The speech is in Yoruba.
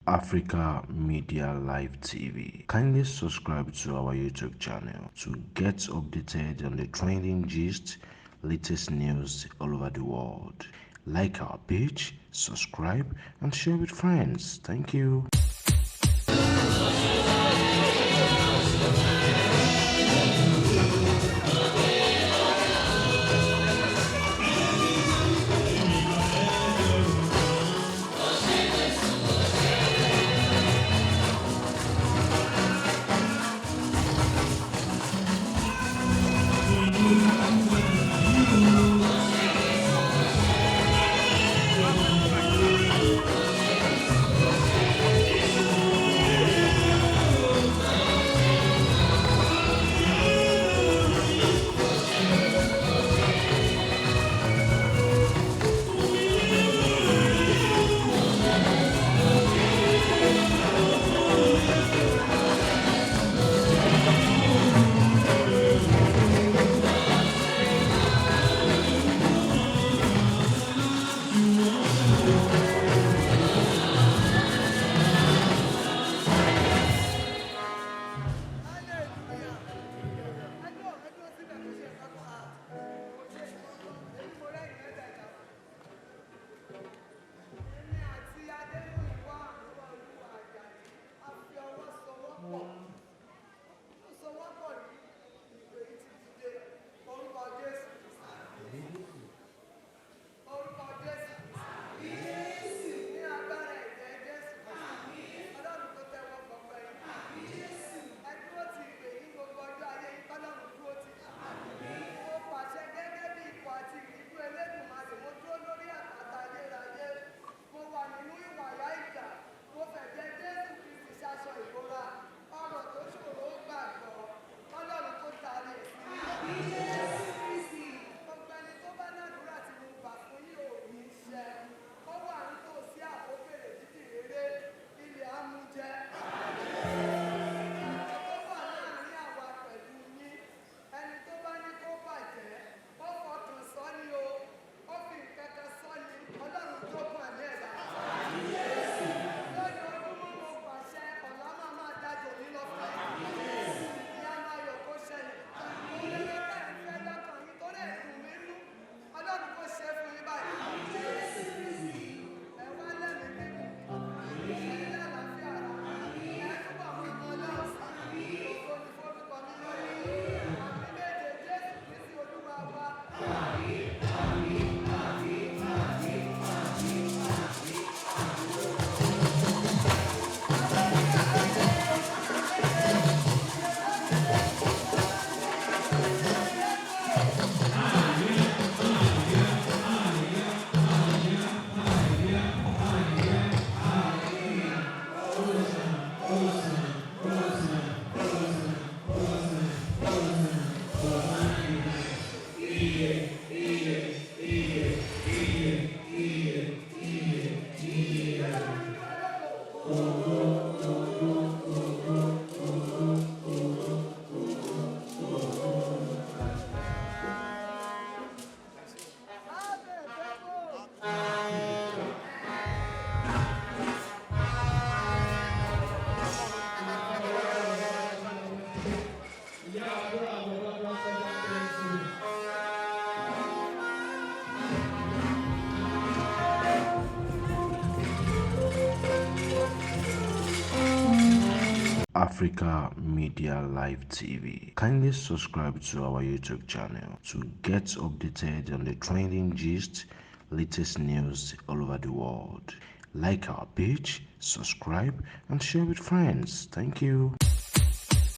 Africa Media Live TV. Kindly subscribe to our YouTube channel to get updated on the trending gist, latest news all over the world. Like our page, subscribe, and share with friends. Thank you. Èmi àti Adémúyìwá àmúwá Olúwa Àjàyí a fi ọwọ́ sowọ́pọ̀. Ó sowọ́pọ̀ yìí, ìpè yìí ti dìde. Orúkọ Jésù Kristi. Orúkọ Jésù Kristi. Ní agbára ẹ̀jẹ̀ Jésù Kristi. Ọlọ́run tó tẹ́wọ́ gbọpẹ́ yín. Ẹ dúró ti ìpè yín gbogbo ọjọ́ ayé yín, kọ́lọ́run dúró tì yín. Mo pàṣẹ gẹ́gẹ́ bí ikọ̀ àti ìríjú Elédùmarè, mo dúró lórí àpáta ayérayé. Mo wà nínú ìwàyà ìjà. Mo fẹ̀jẹ̀ Jésù Kristi ṣaṣọ ìbora. Ọ̀rọ̀ tó ṣòro ó gbàgbọ́. Ọlọ́run tó tarí ẹ̀ sí mi. Gbogbo ẹni tó bá ládùúrà tí mo gbà fún yín ò ní ṣẹ. Ó wà nítòsí àkókèrè dídì rere. Ilẹ̀ á mú jẹ. Ìyàtọ̀ tó wà láàrin àwa pẹ̀lú yín, ẹni tó bá ní kó bàjẹ́, ó fọkàn sọ ni o, ó fi nǹkan kan sọ ni, Ọlọ́run tó kún àmì ẹ̀dá. Lójoojúmọ́ mo pàṣẹ, ọ̀la máa máa dájò ní lọ fún ẹ. Ìyanu ayọ̀ kó ṣẹlẹ̀. Ohun rere tẹ́ ń fẹ́ lọ́kàn yín tó lè dùn mí nú, Ọlọ́run kó ṣe é fún yín báyìí. Ẹ wá lẹ́mìí gígùn, ẹ ní àlàáfíà ara, ẹ túbọ̀ máa mọ Ọlọ́run sí. Ògo ni forúkọ mímọ́ rẹ̀. Àmì méje Jésù Kristi Olúwa wa. Ìyá àdúrà àwọn ọlọ́dún sọ́jà Jésù. Africa Media Live TV. Kindly subscribe to our YouTube channel to get updated on the trending gist, latest news all over the world. Like our page, subscribe, and share with friends. Thank you.